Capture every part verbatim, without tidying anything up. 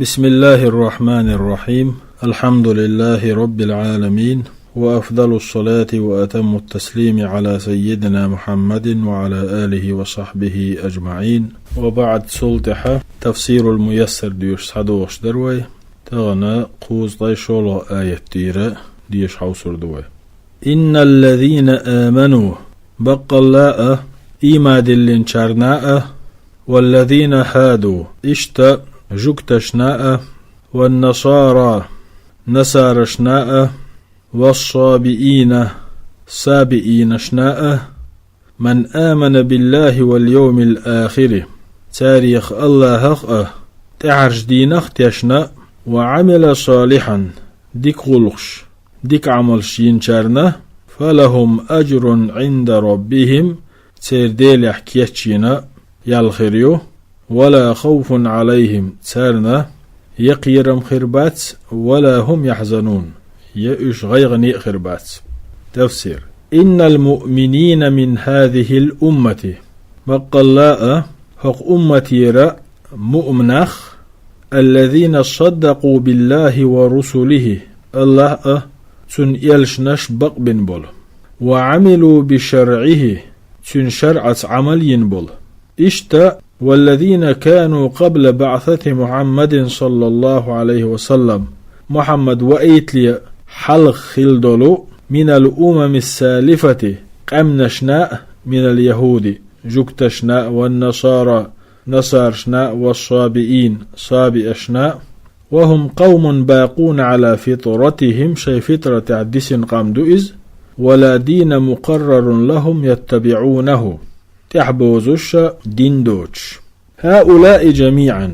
بسم الله الرحمن الرحيم. الحمد لله رب العالمين. وأفضل الصلاة وأتم التسليم على سيدنا محمد وعلى آله وصحبه أجمعين. وبعد, цул тӀаьхьа تفسير الميسر доьшуш схьадогӀуш дар вай. Тахана кхузткъе шолгӀа аят тӀера деша хьовсур ду вай. إن الذين آمنوا, баккъалла а, ийман диллинчарна а, والذين هادوا, иштта жугташна а, والنصارى, насарашна а, والصابئين, сабиинашна а, من آمن بالله واليوم الآخر, царех АллахӀах а, тӀаьхьарчу дийнах а тешна, وعمل صالحا, дика гӀуллакхаш, дика Ӏамалш йинчарна, فلهم أجر عند ربهم, церан Делехь кечйина ял хир ю, ولا خوف عليهم, царна я кхерам хир бац, ولا هم يحزنون, я уьш гӀайгӀане а хир бац. تفسير. إن المؤمنين من هذه الأمة, баккъалла а, хӀокху умматера муъминех, الذين صدقوا بالله ورسله, АллахӀ а, цуьнан элчанаш а бакъбина болу, وعملوا بشرعه, цуьнан шарӀаца Ӏамал йина болу. Иштта, والذين كانوا قبل بعثة محمد صلى الله عليه وسلم, Мухьаммад ваийтале хьалха хилла долу, من الأمم السالفة, къаьмнашна а, من اليهود, жугташна а, والنصارى, насарашна а, والصابئين, сабиашна а, وهم قوم باقون على فطرتهم, шайн фитратехь дисина къам ду иза, ولا دين مقرر لهم يتبعونه, тӀаьхьабозуш а дин доцуш. هؤلاء جميعا,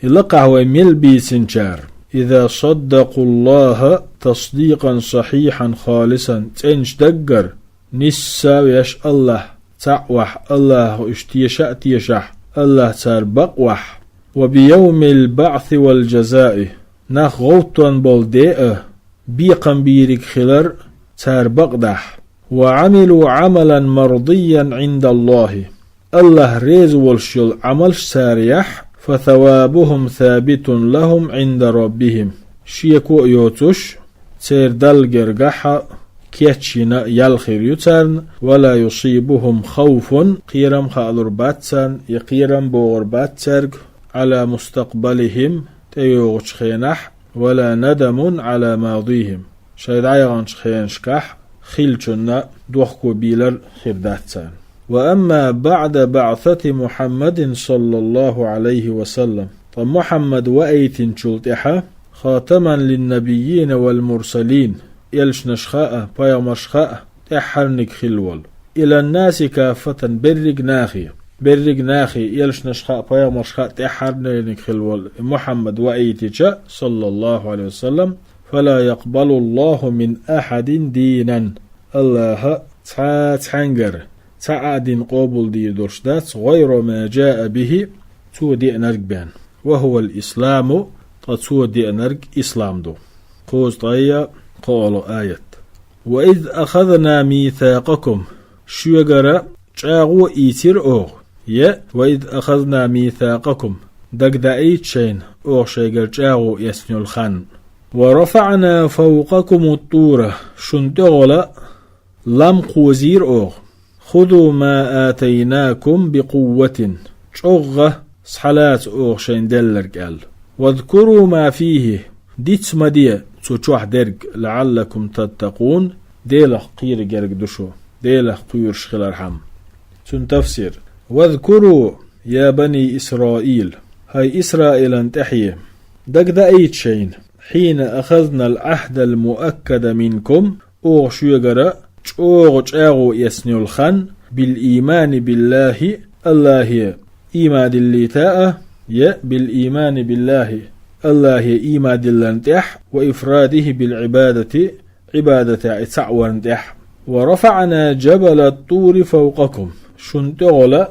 и лакхахь вай мел бийцинчара, إذا صدقوا الله تصديقا صحيحا خالصا, цӀеначу даггара, нисса а веш АллахӀ, цхьаъ вахь, АллахӀах уьш теша а тешахь, АллахӀ цара бакъ вахь, وبيوم البعث والجزاء, нах гӀовттон болу де а, бекхам бийриг хилар цара бакъ дахь, وعملوا عملا مرضيا عند الله, АллахӀ реза волуш йолу Ӏамалш цара яхь, فثوابهم ثابت لهم عند ربهم, шеко а йоцуш, церан Далла гергахь а кечйина ял хир ю царна, ولا يصيبهم خوف, кхерам хаалур бац царна, я кхерам богӀур бац цаьрга, على مستقبلهم, тӀейогӀучу хенахь, ولا ندم على ماضيهم, шайн дӀаяханчу хенашкахь хиллачунна дохко бийлар хир дац царна. وأما بعد بعثة محمد صلى الله عليه وسلم, ткъа Мухьаммад ваийтинчул тӀаьхьа, خاتما للنبيين والمرسلين, элчанашха а, пайхамаршха а тӀаьххьарниг хилла волу, إلى الناس كافة, берриг нахе, берриг нахе, элчанашха а, пайхамаршха а тӀаьххьарниг хилла волу Мухьаммад ваийтича, صلى الله عليه وسلم, فلا يقبل الله من أحد دينا, АллахӀа цхьа а цхьаьнгара цхьа а дин къобалдийр долуш дац, غير ما جاء به, цо деанарг бен, وهو الإسلام, ткъа цо деанарг ислам ду. Кхузткъе кхоалгӀа аят. وإذ أخذنا ميثاقكم, шуьгара чӀагӀо ийцира оха, я وإذ أخذنا ميثاقكم, дагадаийта шайна оха шайгара чӀагӀо эцна йолу хан. ورفعنا فوقكم الطور, шуна тӀехула лам кхозийра оха. خذوا ما آتيناكم بقوة, чӀогӀа схьалаца оха шайна делларг аьлла. واذكروا ما فيه, диц ма де цу чохь дерг, لعلكم تتقون, Делах кхерарг ду шу, Делах кхоьруш хилархьама. Цуьнан тафсир. واذكروا يا بني إسرائيل, хӀай Исраилан тӀаьхье, дагадаийта шайна, حين أخذنا العهد المؤكد منكم, оха шуьгара чӀогӀа чӀагӀо эцна йолу хан, بالإيمان بالله, АллахӀе ийман диллийта а, я بالإيمان بالله, АллахӀе ийман дилларна тӀехь, وإفراده بالعبادة, Ӏибадатехь и цхьаъ варна тӀехь. ورفعنا الجبل الطور فوقكم, шуна тӀехула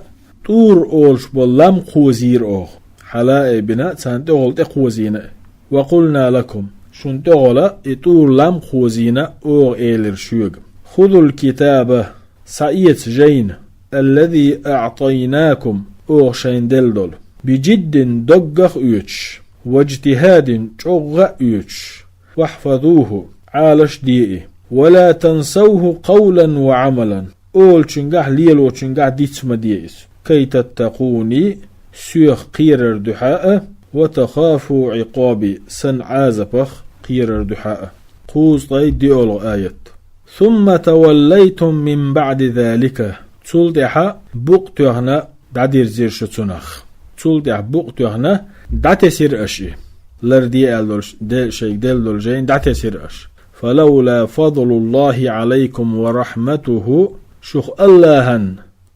ТӀур олуш болу лам кхозийра оха. Хьала а бина, царна тӀехула тӀе кхозийна а. وقلنا لكم, шуна тӀехула и ТӀур лам кхозийна оха элира шуьга: خذوا الكتاب, схьаэца жайна, الذي أعطيناكم, оха шайна делла долу, بجد, доггах а оьцуш. واجتهاد, чӀогӀа а оьцуш, واحفظوه, Ӏалаш а де и, ولا تنسوه قولا وعملا, олучунгахь, лелочунгахь диц ма де иза, كي تتقوني, соьх кхерар дуьхьа а, وتخافوا عقابي, сан Ӏазапах кхерар дуьхьа а. Кхузткъе диъолгӀа аят. ثم توليتم من بعد ذلك, цул тӀаьхьа букъ тоьхна дӀадирзира шу цунах. Цул тӀаьхьа букъ тоьхна дӀатесира аша и. Ларде аьлла долуш, де, шайга делла долу жайна дӀатесира аша. فلولا فضل الله عليكم ورحمته, шух АллахӀан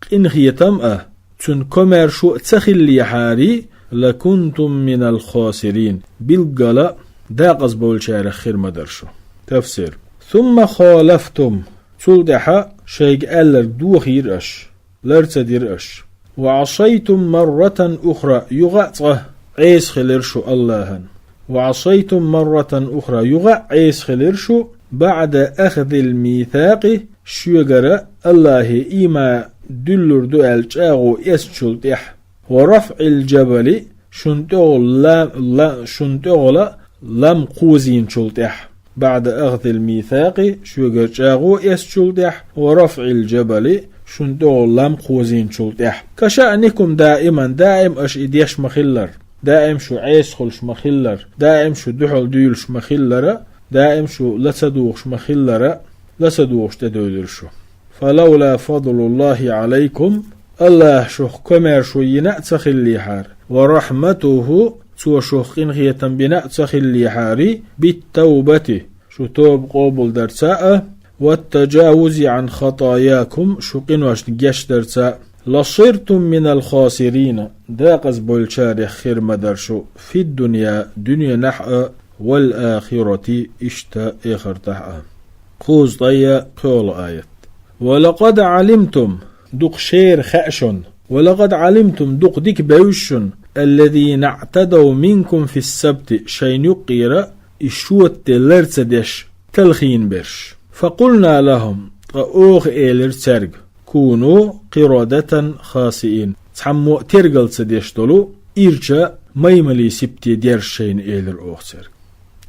къинхетам а, цуьнан комаьршо а ца хиллехьарий, لكنتم من الخاسرين, билггала декъазбовлучарах хир ма дара шу. Тафсир. ثم خالفتم, цул тӀаьхьа шайга аьлларг дохийра аша, лар ца дира аша. وعصيتم مرة أخرى, юха а цкъа Ӏеса хилира шу АллахӀан. وعصيتم مرة أخرى, юха а Ӏеса хилира шу, بعد أخذ الميثاق, шуьгара АллахӀе ийман дуьллур ду аьлла чӀагӀо эцначул тӀаьхьа. ورفع الجبل, шуна тӀехула ла-, ла-, шуна тӀехула лам кхозийначул тӀаьхьа. بعد أخذ الميثاق, шуьгара чӀагӀо эцначул тӀаьхьа, ورفع الجبل, шуна тӀехула лам кхозийначул тӀаьхьа. كشأنكم دائما, даим аша и деш ма-хиллара, даим шу Ӏеса хуьлуш ма-хиллара, даим шу дуьхьал дуьйлуш ма-хиллара, даим шу ла ца духуш ма-хиллара, ла ца духуш тӀедевлира шу. فلولا فضل الله عليكم, АллахӀа шух комаьршо йина а ца хиллехьара, ورحمته, Цо шух къинхетам бина а ца хиллехьарий, بالتوبة, шу тоба къобалдарца а, والتجاوز عن خطاياكم, шу къиношна гечдарца а, لصرتم من الخاسرين, декъазбовлучарех хир ма дара шу, في الدنيا, дуьненахь а, والآخرة, иштта эхартахь а. Кхузткъе пхоьалгӀа аят. ولقد علمتم, дукха шера хаьа шуна, ولقد علمتم, дукха дика бевза шуна, الذين اعتدوا منكم في السبت, шайна юккъера и шота де лар ца деш, талхийна берш. فقلنا لهم, ткъа оха элира цаьрга, كونوا قردة خاسئين, цхьаммо а тергал ца деш долу ирча маймале сибате дерза шайна, элира оха цаьрга.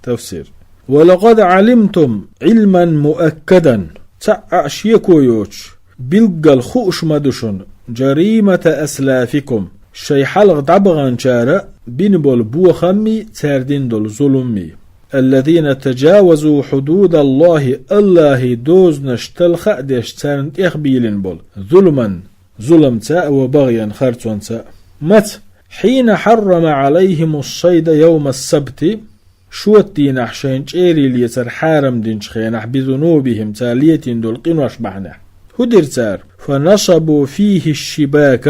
Тафсир. ولقد علمتم علما مؤكدا, цхьа а шеко йоцуш, билггал хууш ма ду шуна, جريمة أسلافكم, шайн хьалха дӀабаханчара бина болу бохаммий, цара дина долу зуламмий. الذين تجاوزوا حدود الله, АллахӀан дозанаш талха а деш, царна тӀехбийлина болу, ظلما, зуламца а, وبغيا, харцонца а. Маца? حين حرم عليهم الصيد يوم السبت, шота дийнахь шайна чӀерий лецар хьарам динчу хенахь, بذنوبهم, цара летийна долу къинош бахьанехь. ХӀун дира цара? فنصبوا فيه الشباك,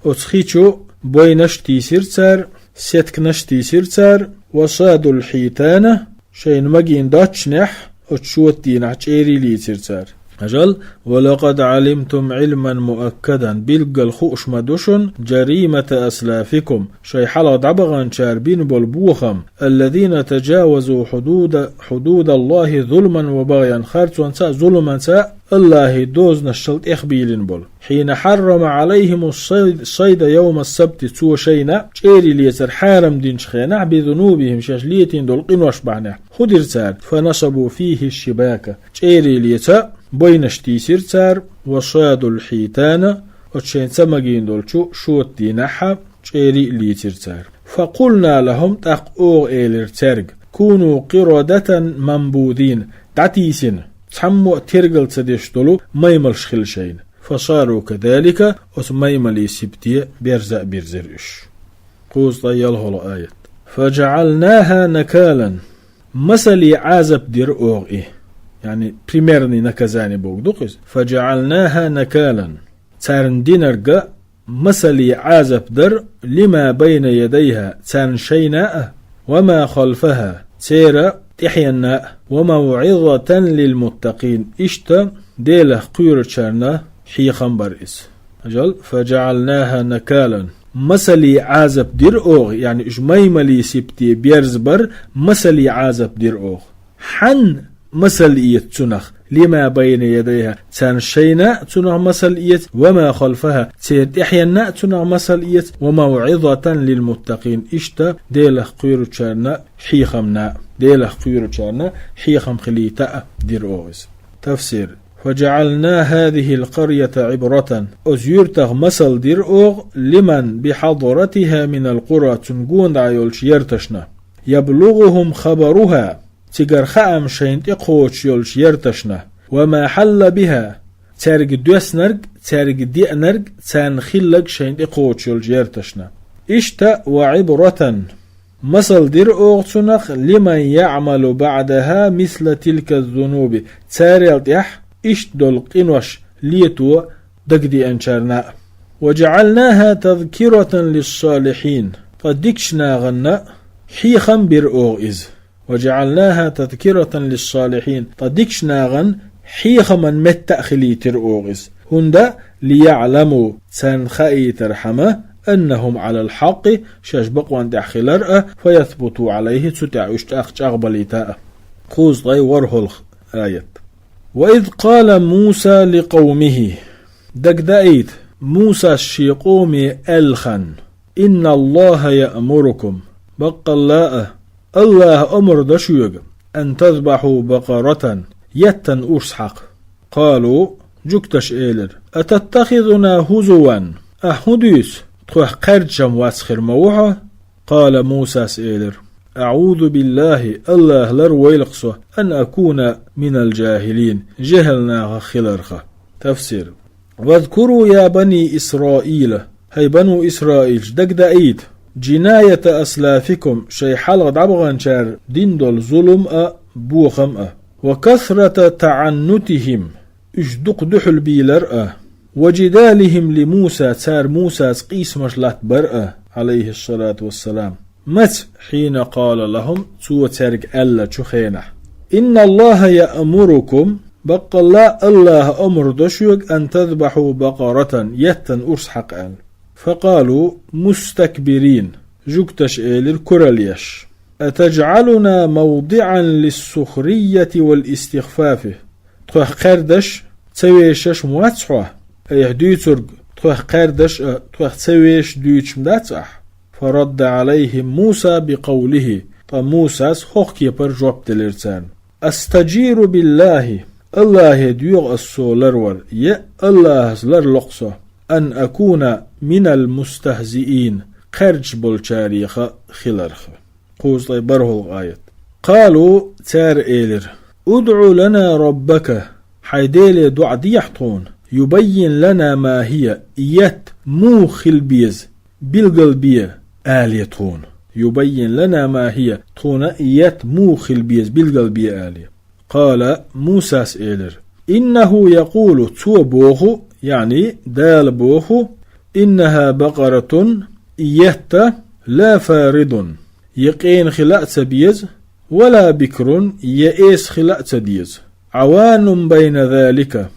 оцу хи чу бойнаш а тийсира цара, сетканаш а тийсира цара, وصادوا الحيتان, шайна магийна доццушехь, оцу шота дийнахь чӀерий лийцира цара. Хьажал, ولقد علمتم علما مؤكدا, билггал хууш ма ду шуна, جريمة أسلافكم, шайн хьалха дӀабаханчара бина болу бохам, الذين تجاوزوا حدود، حدود الله ظلما وبغيا, харцонца а, зуламца а, АллахӀан дозанашшал тӀехбийлина болу. حين حرم عليهم الصيد، الصيد يوم السبت, цо шайна чӀерий лецар хьарам динчу хенахь, بذنوبهم, шаьш летийна долу къинош бахьанехь. ХӀун дира цара? فنصبوا فيه الشباك, чӀерий леца, бойнаш тийсира цара, وصادوا الحيتان, оцу шайна ца магийна долчу шота дийнахь а чӀерий а лийцира цара. فقلنا لهم, тӀаккха оха элира цаьрга, كونوا قردة منبوذين, дӀатийсина, цхьаммо а тергал ца деш долу маймалш хила шайна. فصاروا كذلك, оцу маймале сибате берза а бирзира уьш. Кхузткъе ялхалгӀа аят. فجعلناها نكالا, масале Ӏазап дира оха и. Яъни, примерный наказание бохург ду-кх иза. فجعلناها نكالا. Царна динарг а масале Ӏазап дара, لما بين يديها, царна шайна а, وما خلفها, церан тӀаьхьенна а, وموعظة للمتقين, иштта Делах кхоьручарна хьехам бара иза. Хьажал, فجعلناها نكالا. Масале Ӏазап дира оха, яъни уьш маймале сибате берза бара, масале Ӏазап дира оха. Хьанна масал эца цунах? لما بين يديها, царна шайна а цунах масал эца, وما خلفها, церан тӀаьхьенна а цунах масал эца, وموعظة للمتقين, иштта Делах кхоьручарна хьехамна, Делах кхоьручарна хьехам хилийта а дира оха иза. Тафсир. فجعلنا هذه القرية عبرة. Оцу юьртах масал дира оха, لمن بحضرتها من القرى, цунна гонаха йолчу ярташна. يبلغهم خبرها, цигара хаам шайна тӀекхочуш йолчу ярташна. وما حل بها, цаьрга доьснарг, цаьрга деанарг, царна хилларг шайна тӀекхочуш йолчу ярташна. Иштта وعبرة, масал дира оха цунах, لمن يعمل بعدها مثل تلك الذنوب, царел тӀаьхьа иштта долу къинош лето дагадеанчарна а. وجعلناها تذكرة للصالحين, ткъа дикачу нахана хьехам бира оха иза. وجعلناها تذكرة للصالحين, ткъа дикачу нахана хьехаман метта а хилийтира оха иза. ХӀунда, ليعلموا, царна хаийтархьама, أنهم على الحق, шаьш бакъонна тӀехь хилар а, فيثبتوا عليه, цу тӀехь уьш тӀаккха чӀагӀбалийта а. Кхузткъе ворхӀалгӀа аят. وإذ قال موسى لقومه, дагадаийта, Мусас шен къоме аьлла хан: إن الله يأمركم, баккъалла а, АллахӀа омра до шуьга, أن تذبحوا بقرة, еттан урс хьакха. قالوا, жуьгташа элира: أتتخذنا هزوا, ахь хӀун дуьйцу, тхох кхаьрдаш-м вац хир ма ву хьо? قال, Мусас элира: أعوذ بالله, АллахӀ ларвойла-кх со, أن أكون من الجاهلين, жехӀал нахах хиларх. Тафсир. واذكروا يا بني إسرائيل, хӀай бану Исраилаш, дагадаийта, جناية أسلافكم, шайн хьалха дӀабаханчара дина долу зулам а, бохам а, وكثرة تعنتهم, уьш дукха дуьхьал бийлар а, وجدالهم لموسى, цара Мусаца къийсамаш латтабар а, عليه الصلاة والسلام. Маца, حين قال لهم, цо цаьрга аьллачу хенахь: إن الله يأمركم, баккъалла а АллахӀа омра до шуьга, أن تذبحوا بقرة, еттан урс хьакха аьлла. فقالوا مستكبرين, жуьгташа элира куралла еш: أتجعلنا موضعا للسخرية والاستخفاف, тхох кхаьрдаш ца вешаш-м вац хьо, айхьа дуьйцург тхох кхаьрдаш а, тхох ца вешаш дуьйцуш-м дац ахь? فرد عليهم موسى بقوله, ткъа Мусас хӀокху кепара жоп делира царна: أستجير بالله, АллахӀе доьху ас со ларвар, я АллахӀаца ларло-кх со, أن أكون من المستهزئين, кхаьрдаш болчарех хиларх. Кхузткъе бархӀалгӀа аят. قالوا, цара элира: ادع لنا ربك, хьайн Деле доӀа дехьа тхуна, يبين لنا ما هي, и етт муха хила беза, билгалбе, алий тхуна. يبين لنا ما هي, тхуна и етт муха хила беза, билгалбе, алий. قال, Мусас элира: إنه يقول, цо боху, яъни Дала боху, إنها بقرة, и етт, لا فارض, я къена хила а ца беза, ولا بكر, я эса хила а ца деза, عوان بين ذلك,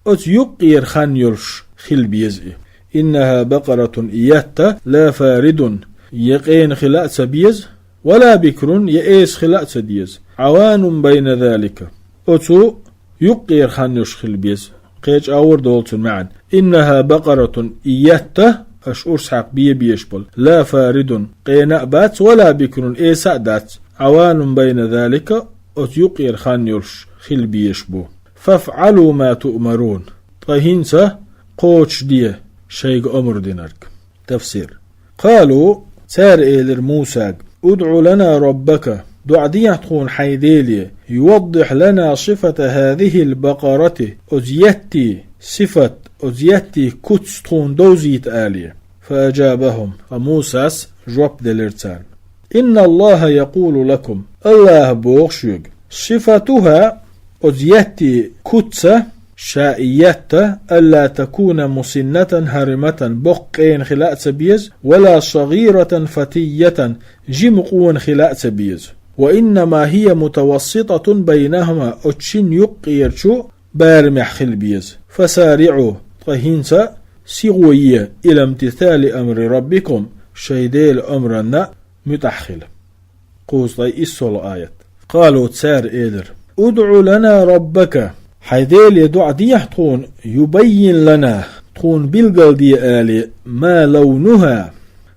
оцу юккъера хан йолуш хила беза и. إنها بقرة, и етт, لا فارض, я къена хила а ца беза, ولا بكر, я эса хила а ца деза, عوان بين ذلك, оцу юккъера хан йолуш хила беза. Кхечу агӀор долу цуьнан маьӀна: إنها بقرة, и етт, аша урс хьакха бен безаш болу, لا فارض, къена а бац, ولا بكر, эса а дац, عوان بين ذلك, оцу юккъера хан йолуш хила безаш бу. فافعلوا ما تؤمرون, ткъа хӀинца кхочушде шайга омра динарг. Тафсир. قالوا, цара элира Мусага: ادع لنا ربك, доӀа дехьа тхуна хьайн Деле, يوضح لنا صفة هذه البقرة, оцу еттан сифат, оцу еттан куц тхуна довзийта, алий. فأجابهم, ткъа Мусас жоп делира царна: إن الله يقول لكم, АллахӀа боху шуьга, صفتها, оцу еттан куц, ша и етт, ألا تكون مسنة هرمة, боккха къена хила а ца беза, ولا صغيرة فتية, жима къона хила а ца беза. وإنما هي متوسطة بينهما, оцу шина юккъерчу барамехь хила беза. فسارعوا, ткъа хӀинца сихо е, إلى امتثال أمر ربكم, шайн Делан омранна муьтӀахь хила. Кхузткъе иссолгӀа аят. قالوا, цара элира: ادع لنا ربك, Хьай Деле, дуӀа дехьа тхуна, يبين لنا, тхуна билгалде, али, ما لونها,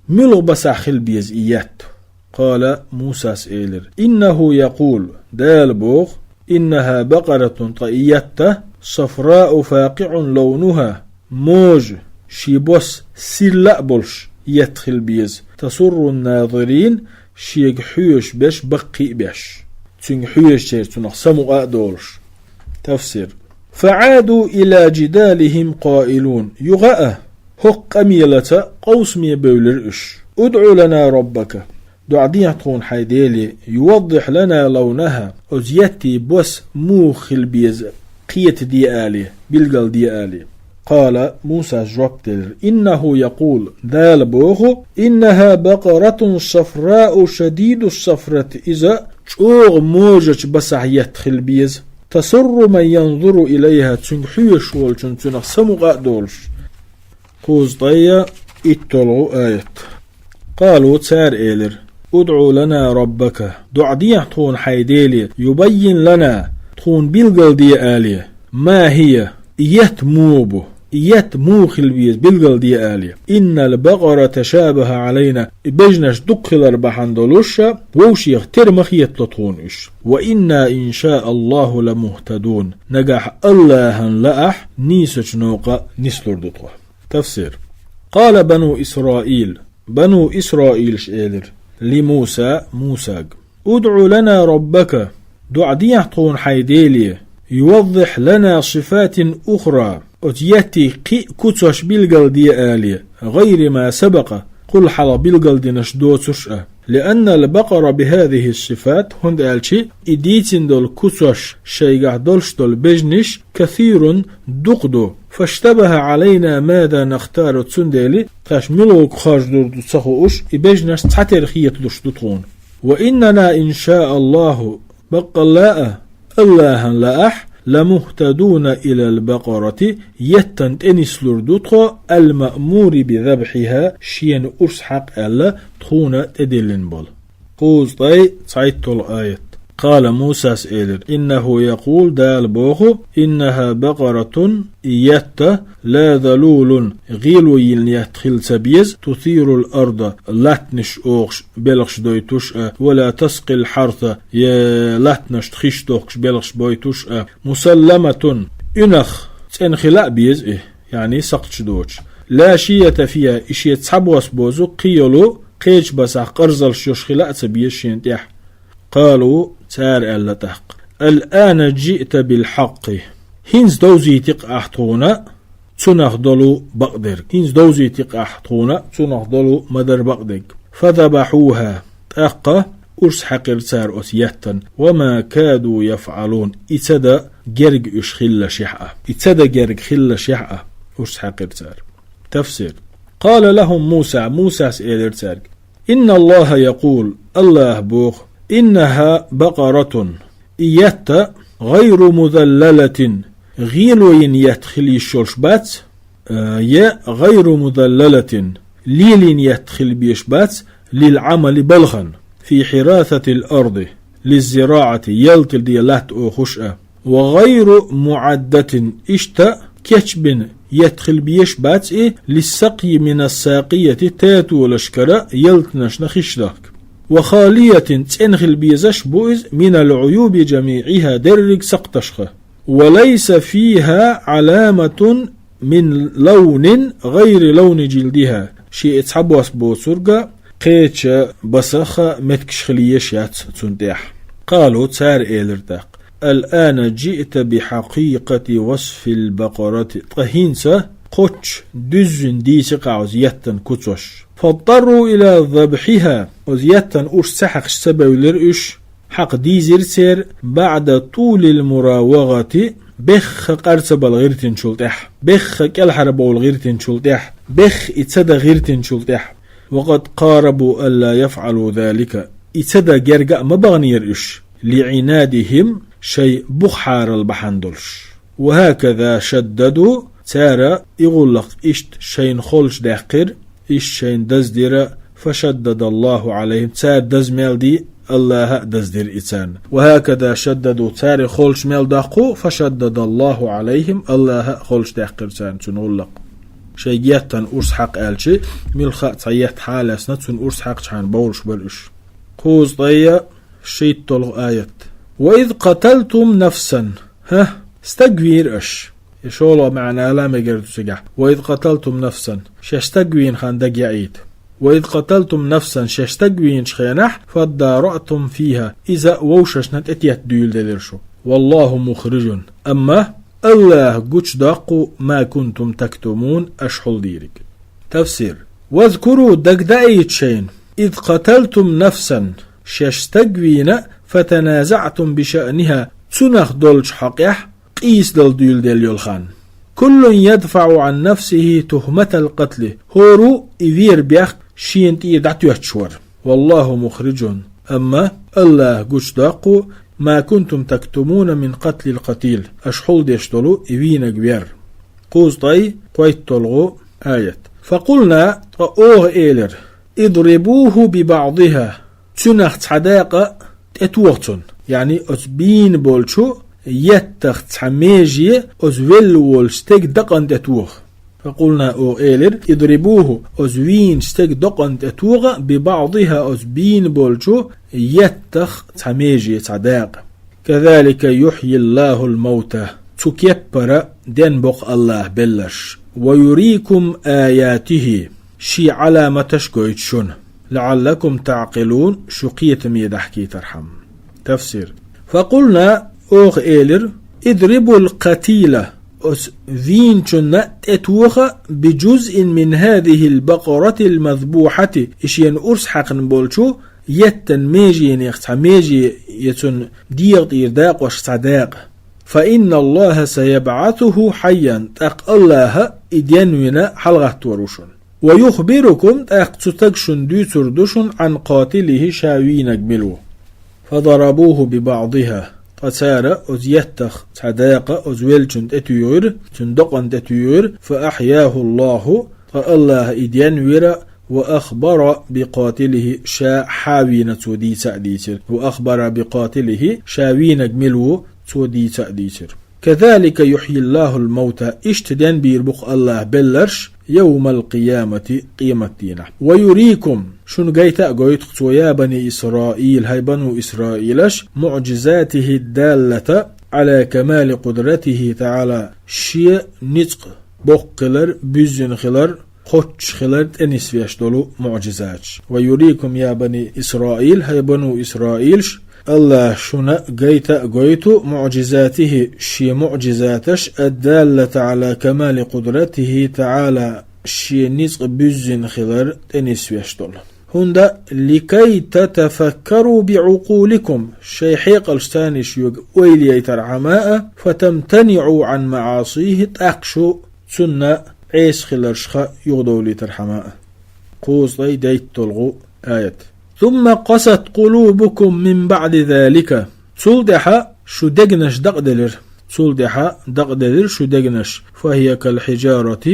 муьлха басахь хила беза и етт. قال, Мусас элира: إنه يقول, Дала боху, إنها بقرة, ткъа и етт, صفراء فاقع لونها, можа, шен бос сирла а болуш етт хила беза, تسر الناظرين, шега хьоьжуш берш баккхий а беш, цуьнга хьоьжучеран цунах самукъа а долуш. Тафсир. فعادوا إلى جدالهم قائلين, юха а хӀокху къамелаца къовсаме бевлира уьш: ادع لنا ربك, дуӀа дехьа тхуна хьайн Деле, يوضح لنا لونها, оцу еттан бос муха хила беза кхетаде, али, билгалде, али. قال, Мусас жоп делира: إنه يقول, Дала боху, إنها بقرة صفراء شديد الصفرة, иза чӀогӀа можачу басахь етт хила беза, تسر من ينظر إليها, цуьнга хьоьжуш волчун цунах самукъа а долуш. Кхузткъе итталгӀа аят. قالوا, цара элира: ادع لنا ربك, дуӀа дехьа тхуна хьайн Деле, يبين لنا, тхуна билгалде, али, ما هي, и етт муха бу, и етт муха хила беза билгалде, али. إن البقر تشابه علينا, и бежанаш дукха хилар бахьана долуш а, вовшех тера ма хетало тхуна уьш. وإنا إن شاء الله لمهتدون, нагахь АллахӀан лаахь нийсачу новкъа нислур ду тхо. Тафсир. قال بنو إسرائيل, Бану Исраилаш элира, لموسى, Мусага: ادع لنا ربك, дуӀа дехьа тхуна хьайн Деле, يوضح لنا صفات أخرى, оцу еттан кхин а куцаш билгалде, али, غير ما سبق, кхул хьалха билгалдинарш доцурш а. لأن البقر بهذه الصفات, хӀунда аьлча и дийцина долу куцаш шайгахь долуш долу бежанаш كثير, дукха ду. فاشتبه علينا ماذا نختار, цундела тхаьш муьлхарг харжадур ду ца хууш, и бежанаш цхьатера хеталуш ду тхуна. وإننا إن شاء الله, баккъалла а, АллахӀан лаахь, لمهتدون إلى البقرة, еттан тӀе нислур ду тхо, المأمور بذبحها, шена урс хьакха аьлла, тхуна тӀедиллина болу. Кхузткъе цхьайтталгӀа аят. قال, Мусас элира: إنه يقول, Дала боху: إنها بقرة, и етта, لا ذلول, гӀело йина етт хила ца беза, تثير الأرض, латтанаш охуш, белхаш дойтуш а, ولا تسقي الحرث, я латтанашна хиш дохкуш, белхаш бойтуш а, مسلمة, уьнах цӀена хила а беза и, яъни сакхташ доцуш. لا شية فيها, и шен цхьа бос бозу кхин йолу, кхечу басахь къарзалш йолуш хила а ца беза шена тӀехь. قالوا, цара аьлла тӀаккха: الآن جئت بالحق, хӀинца довзийти-кх ахь тхуна цунах долу бакъдерг. ХӀинца довзийти-кх ахь тхуна цунах долу ма-дарра бакъдерг. فذبحوها, тӀаккха урс хьаькхира цара оцу еттан. وما كادوا يفعلون, и ца дан герга уьш хиллашехь а. И ца дан герга хиллашехь а, урс хьаькхира цара. Тафсир. قال لهم موسى, Мусас элира цаьрга: إن الله يقول, АллахӀа боху: إنها بقرة, и етта, غير مذللة, гӀело йина етт хила йиш йолуш бац, а, я غير مذللة, лелийна етт хила безаш бац, للعمل, балхана, في حراثة الأرض, للزراعة, ялта де латта охуш а, وغير معدة, иштта кечбина етт хила безаш бац и, للسقي من الساقية, татолашкара ялтанашна хиш дахка. وخالية, цӀена хила безаш бу иза, من العيوب جميعها, дерриг сакхташха. وليس فيها علامة من لون غير لون جلدها, шен и цхьа бос боцург а кхечу басах а меттигаш хила езаш яц цунна тӀехь. قالوا, цара элира тӀаккха: الآن جئت بحقيقة وصف البقرة, ткъа хӀинца кхоччуш дуьззина дийци-кх ахь оцу еттан куцаш. فاضطروا إلى ذبحها, оцу еттан урс ца хьаькхча ца бевлира уьш, хьакха дийзира церан, بعد طول المراوغة, бехха къар ца бала гӀиртинчул тӀаьхьа, бехха кӀелхьарбовла гӀиртинчул тӀаьхьа, бехха и ца дан гӀиртинчул тӀаьхьа. وقد قاربوا ألا يفعلوا ذلك, и ца дан герга а ма баханера уьш, لعنادهم, шайн бухахьарал бахьана долуш. وهكذا شددوا, цара и гӀуллакх иштта шайна холчу даьккхира, иштта шайна даздира, فشدد الله عليهم, цара даза мел ди Аллаха а даздира и царна. وهكذا شددوا, царех холча мел доккху, فشدد الله عليهم, Аллаха а холча даьккхира царна цуьнан гӀуллакх. Шайга еттан урс хьакха аьлча, муьлхха а цхьа етт хьалаьцна, цунна урс хьакхчахьана бовлуш бара уьш. Кхузткъе шийтталгӀа аят. وإذ قتلتم نفسا. ХӀа, стаг вийра аша. И шолгӀа маьӀна ала мегар ду цигахь. وإذ قتلتم نفسا. Шаьш стаг вийна хан дага яийта. وإذ قتلتم نفسا, шаьш стаг вийначу хенахь, فادارأتم فيها, иза вовшашна тӀететта дуьйладелира шу. والله مخرج, амма Аллаха гучудоккху, ما كنتم تكتمون, аша хьулдийриг. Тафсир. واذكروا, дагадаийта шайна, إذ قتلتم نفسا, шаьш стаг вийна, فتنازعتم بشأنها, цунах долчу хьокъехь къийсадала дуьйладелла йолу хан. كل يدفع عن نفسه تهمة القتل, хӀора а и вер бехк шена тӀера дӀатоьттуш вара. والله مخرج, амма Аллаха гучудоккху, ما كنتم تكتمون من قتل القتيل, аша хьулдеш долу и вийнарг вер. Кхузткъе кхойтталгӀа аят. فقلنا, ткъа оха элира, اضربوه ببعضها, цуьнах цхьа дакъа тӀетоха цунна. Яъни оцу бийна болчу еттах цхьа меже оцу велла волчу стеган дакъана тӀетоха. فقلنا, оха элира, اضربوه, оцу вийначу стеган дакъана тӀетоха, ببعضها, оцу бийна болчу еттах цхьа меже, цхьа дакъа. كذلك يحيي الله الموتى, цу кеппара денбо-кх Аллаха белларш. ويريكم آياته, шен Ӏаламаташ гойту шуна, لعلكم تعقلون, шу кхетаме дахкийтархьама. Тафсир. فقلنا, оха элира, اضربوا القتيل, оцу вийначунна тӀетоха, بجزء من هذه البقرة المذبوحة, и шена урс хьаькхна болчу еттан меженех цхьа меже я, цунна дегӀа тӀера дакъош цхьа дакъа. فإن الله سيبعثه حيا, тӀаккха Аллаха и денвина хьалагӀаттор ву шуна. ويخبركم, тӀаккха цу стага шуна дуьйцур ду шуна, عن قاتله, ша вийнарг мила ву. فضربوه ببعضها, ткъа цара оцу еттах цхьа дакъа оцу веллачунна тӀетуьйхира, цуьнан дакъана тӀетуьйхира, فأحياه الله, ткъа Аллаха и денвира, وأخبر بقاتله, ша хьан вийна цо дийца а дийцира, وأخبر بقاتله, ша вийнарг мила ву, цо дийца а дийцира. كذلك يحيي الله الموتى, иштта денбийр бу-кх Аллаха белларш, يوم القيامة, къематдийнахь. ويريكم, шуна гайта а гойту-кх цо, يا بني إسرائيل, хӀай бану Исраилаш, معجزاته الدالة على كمال قدرته تعالى, шен ницкъ боккха хилар, буьззина хилар, кхоччуш хилар тӀенисвеш долу муӀжизаташ. ويريكم يا بني إسرائيل, хӀай бану Исраилаш, Аллаха шуна гайта а гойту, معجزاته, шен муӀжизаташ, الدالة على كمال قدرته تعالى, шен ницкъ буьззина хилар тӀенисвеш долу. ХӀунда, لكي تتفكروا بعقولكم, шайн хьекъалшца шуьга ойла яйтархьама а, فتمتنعوا عن معاصيه, тӀаккха шу цунна Ӏеса хиларшха юхадовлийтархьама а. Кхузткъе дейтталгӀа аят. ثم قست قلوبكم من بعد ذلك. Цул тӀаьхьа шу дегнаш дакъаделира. Цул тӀаьхьа дакъаделира шу дегнаш. فهي كالحجارة,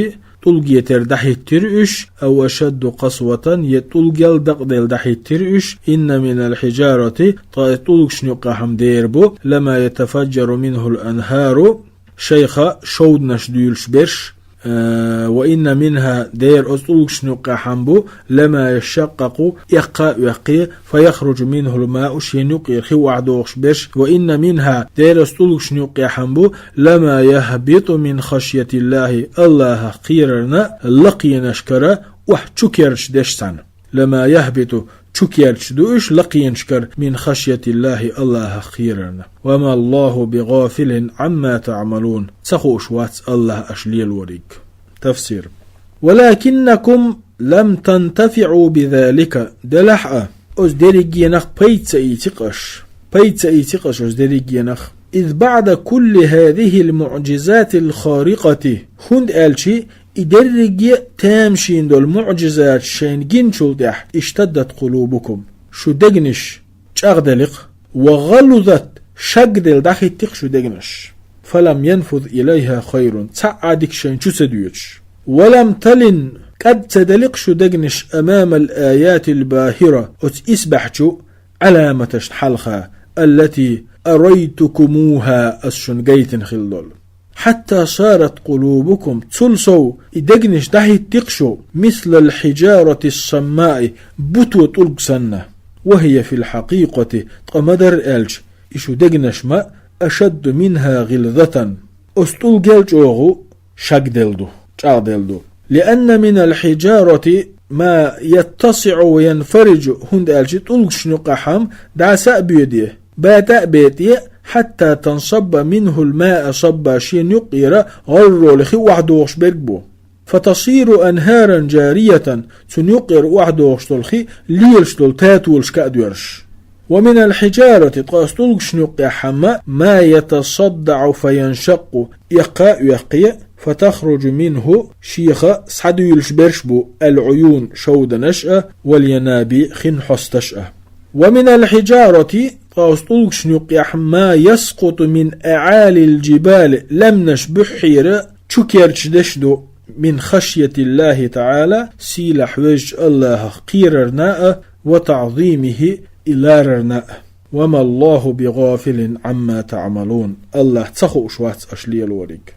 тӀулге тера дӀахӀиттира уьш, أو أشد قسوة, я тӀулгел дакъаделла дӀахӀиттира уьш, إن من الحجارة, ткъа тӀулгашна юккъехь-м дера бу, لما يتفجر منه الأنهار, шайх шовданаш дуьйлуш берш, э, وإن منها, дера оцу тӀулгашна юккъехь-м бу, لما يشقق, эккха а оьккхий, فيخرج منه الماء, шен юккъера хи охьадохуш берш, وإن منها, дера оцу тӀулгашна юккъехь-м бу, لما يهبط من خشية الله, Аллахах кхерарна лакхенашкара охьа чу керча деш санна. لما يهبط, чу керча ду уьш лакхенашкара, من خشية الله, Аллахах кхерарна. وما الله بغافل عما تعملون. Ца хууш вац Аллах аша лелориг. Тафсир. ولكنكم لم تنتفعوا بذلك. Делахь а, оцу дерригенах пайда ца ийци-кх аша. Пайда ца ийци-кх аша оцу дерригенах. إذ بعد كل هذه المعجزات الخارقة. ХӀунда аьлча, и дерриге а тамашийна долу муӀжизаташ шайна гиначул тӀаьхьа, اشتدت قلوبكم, шу дегнаш чӀагӀделла-кх, وغلظت, шагделла дӀахӀиттира-кх шу дегнаш. فلم ينفذ إليها خير, цхьа а дика шайна чу ца доьдуш. ولم تلن, кӀад ца делла-кх шу дегнаш, أمام الآيات الباهرة, оцу исбаьхьчу Ӏаламаташна хьалха, التي أريتكموها, ас шуна гайтина хилла долу. حتى صارت قلوبكم, цул сов и дегнаш дӀахӀиттира шу, مثل الحجارة الصماء, буто тӀулг санна. وهي في الحقيقة, ткъа ма-дарра аьлча, и шу дегнаш ма أشد منها غلظة, оцу тӀулгал чӀогӀа шагделла ду, чӀагӀделла ду. لأن من الحجارة ما يتسع وينفرج, хӀунда аьлча тӀулгашна юккъехь хӀума дӀаса а боьде, батӀа а бетӀе, حتى تنصب منه الماء صبا, шена юккъера гӀорролехь охьадогӀуш берг бу. فتسير أنهارا جارية, цунна юккъера охьадогӀуш долу хи лелаш долу татолашка а доьрзуш. ومن الحجارة, ткъа оцу тӀулгашна юккъехь хӀума, ما يتصدع فينشق, эккха а оьккхий, فتخرج منه, шех схьадуьйлуш берш бу, العيون, шовданаш а, والينابيع, хин хьосташ а. ومن الحجارة, ткъа оцу тӀулгашна юккъехь, ما يسقط من أعالي الجبال, лаьмнаш буьххьера чу керчадеш ду, من خشية الله تعالى, сийлахь везачу АллахӀах кхерарна а, وتعظيمه, и ларарна а. وما الله بغافل عما تعملون. АллахӀ ца хууш вац аша лелориг.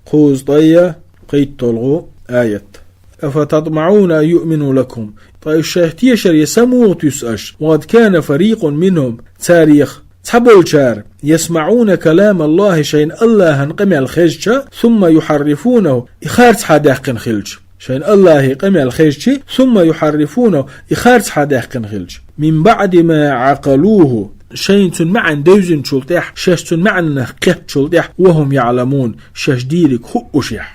КхузткъеептолгӀу аят. أفتطمعون أن يؤمنوا لكم؟ Ткъа уьш шайх тешаре са муха туьсу аша? وقد كان فريق منهم, царех цхьаболчара, يسمعون كلام الله, шайна АллахӀан къамел хезча, ثم يحرفونه, и харцахьа даьккхина хилча. Шайна АллахӀан къамел хезча, ثم يحرفونه, и харцахьа даьккхина хилча. من بعد ما عقلوه, шайна цуьнан маьӀна девзинчул тӀаьхьа, шаьш цуьнан маьӀнах кхеттачул тӀаьхьа, وهم يعلمون, шаьш дийриг хуъушехь.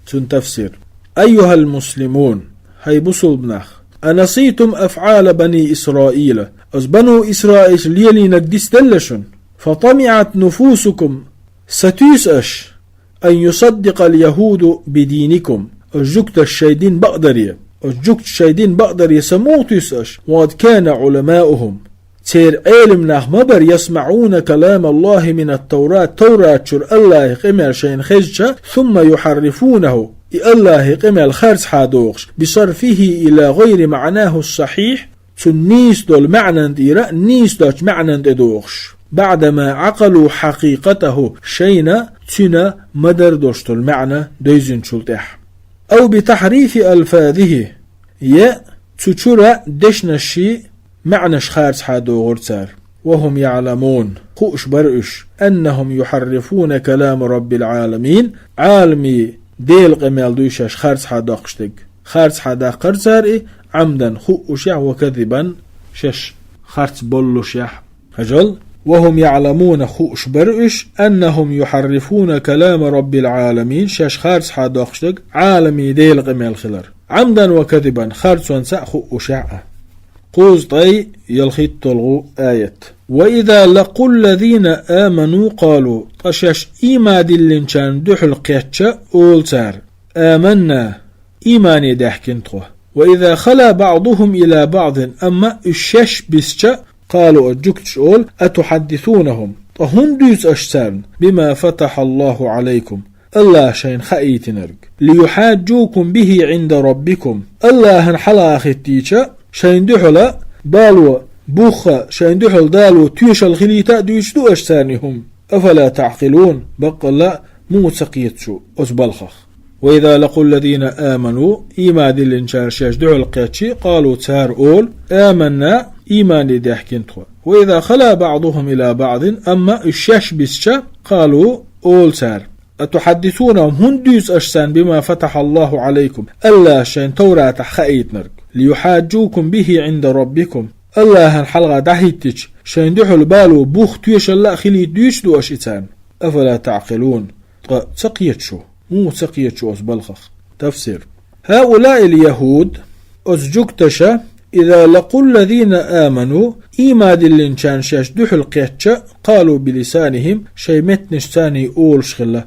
Цуьнан тафсир. أيها المسلمون, хӀай бусулба нах, أنسيتم أفعال بني إسرائيل, оцу бану Исраилаша лелийнарг дицделла шуна? فطمعت نفوسكم, сатуьйсу аша, أن يصدق اليهود بدينكم, оцу жуьгташа шайн дин бакъдаре, оцу жуьгташа шайн дин бакъдаре са муха туьйсу аша? وقد كان علماؤهم, церан Ӏелам нах ма бара, يسمعون كلام الله من التوراة, Таврат чуьра АллахӀан къамел шайна хезча, ثم يحرفونه, и АллахӀан къамел харцахьа дохуш, بصرفه إلى غير معناه الصحيح, цуьнан нийса долу маьӀнан тӀера нийса доцчу маьӀнан тӀе дохуш. بعد ما عقلوا حقيقته, шайна цуьнан ма-дарра долуш долу маьӀна девзинчул тӀаьхьа. أو بتحريف ألفاظه, я цу чуьра дешнашший маьӀнаш харцахьа дохура цара. وهم يعلمون, хууш бара уьш, أنهم يحرفون كلام رب العالمين, Ӏаламийн Делан къамел дуй шаьш харцахьа доккхуш дерг. Харцахьа даккхара цара и, عمدا, хуъушехь, وكذبا, шаьш харц боллушехь. Хьажал, وهم يعلمون, хууш бара уьш, أنهم يحرفون كلام رب العالمين, шаьш харцахьа доккхуш дерг Ӏаламийн Делан къамел хилар. عمدا وكذبا, харцонца а, хуъушехь а. Кхузткъе ялхитталгӀу аят. وإذا لقوا الذين آمنوا قالوا, ткъа шаьш ийман диллинчарна дуьхьал кхетча, олу цара: آمنا, иймане даьхкина тхо. وإذا خلا بعضهم إلى بعض, амма уьш шаьш бисча, قالوا, оцу жуьгташа олу: أتحدثونهم, ткъа хӀунда дуьйцу аша царна, بما فتح الله عليكم, АллахӀа шайна хаийтинарг, ليحاجوكم به عند ربكم, АллахӀана хьалха хӀиттийча, шайна дуьхьала бало, бух а, шайна дуьхьала дало тоьшалла хилийта а дуьйцуш ду аша царна и хӀума. أفلا تعقلون, баккъалла а муха ца кхета шу оцу балхах? وإذا لقوا الذين آمنوا, ийман диллинчара шаьш дуьхьал кхетча, قالوا, цара олу: آمنا, иймане даьхкина тхо. وإذا خلا بعضهم إلى بعض, амма уьш шаьш бисча, قالوا, олу цара: أتحدثونهم, хӀунда дуьйцу аша царна, بما فتح الله عليكم, АллахӀа шайна Тавратахь хаийтинарг, ليحاجوكم به عند ربكم, АллахӀана хьалха дӀахӀиттича, шайна дуьхьал бало, бух, тоьшалла а хилийта дуьйцуш ду аша и царна? أفلا تعقلون, ткъа ца кхета шу, муха ца кхета шу оцу балхах? Тафсир. هؤلاء اليهود, оцу жуьгташа, إذا لقوا الذين آمنوا, ийман диллинчарна шаьш дуьхьал кхетча, قالوا بلسانهم, шайн меттанашца олуш хилла: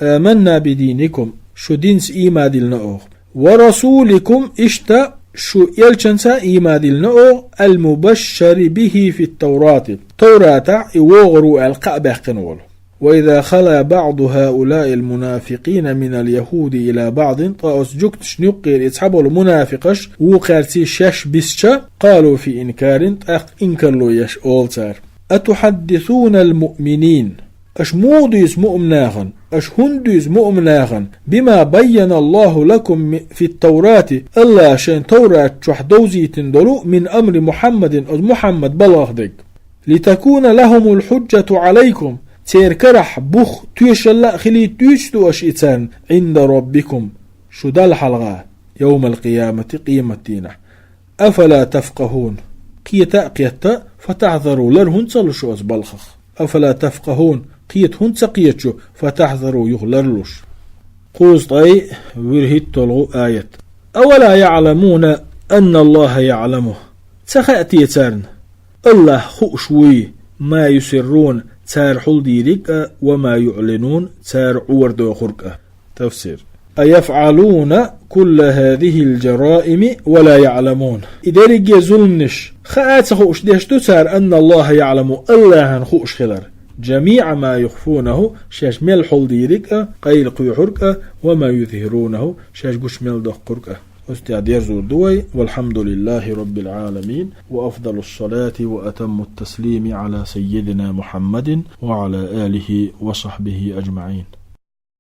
آمنا بدينكم, шу динца ийман диллина оха. ورسولكم, иштта шу элчанца ийман диллина оха, المبشر به في التوراة, Тавратахь и вогӀур ву аьлла кхаъ баьккхина волу. وإذا خلا بعض هؤلاء المنافقين من اليهود إلى بعض, ткъа оцу жуьгташна юккъера и цхьаболу мунафикъаш вукхаьрций шаьш бисча, قالوا في إنكار, тӀаккха инкарло еш олу цара: أتحدثون المؤمنين, аша муха дуьйцу муъминахана, аша хӀунда дуьйцу муъминахана, بما بين الله لكم في التوراة, АллахӀа шайн Таврат чохь довзийтина долу, من أمر محمد, оцу Мухьаммад балхах дерг, لتكون لهم الحجة عليكم, церан карахь бух, тоьшалла а хилийта дуьйцуш ду аша и царна, عند ربكم, шу Далла хьалха, يوم القيامة, къематдийнахь. أفلا تفقهون, кхета а кхетта, فتحذروا, лар хӀунда ца луш оцу балхах? أفلا تفقهون, кхета хӀунда ца кхета шу, فتحذروا, юха лар луш? Кхузткъе вуьрхӀитталгӀа аят. أولا يعلمون أن الله يعلم, ца хаьа те царна, АллахӀ хууш вуй, ما يسرون, цара хьул дийриг а, وما يعلنون, цара Ӏор дохург а? Тафсир. أيفعلون كل هذه الجرائم ولا يعلمون. И дерриге зуламнаш хаа а ца хууш деш ду цара, أن الله يعلم, АллахӀан хууш хилар, جميع ما يخفونه, шаьш мел хьул дийриг а, къайлакхоьхьург а, وما يظهرونه, шаьш гучу мел доккхург а. Оцу тӀехь дерзор ду вай. والحمد لله رب العالمين، وأفضل الصلاة وأتم التسليم على سيدنا محمد وعلى آله وصحبه أجمعين.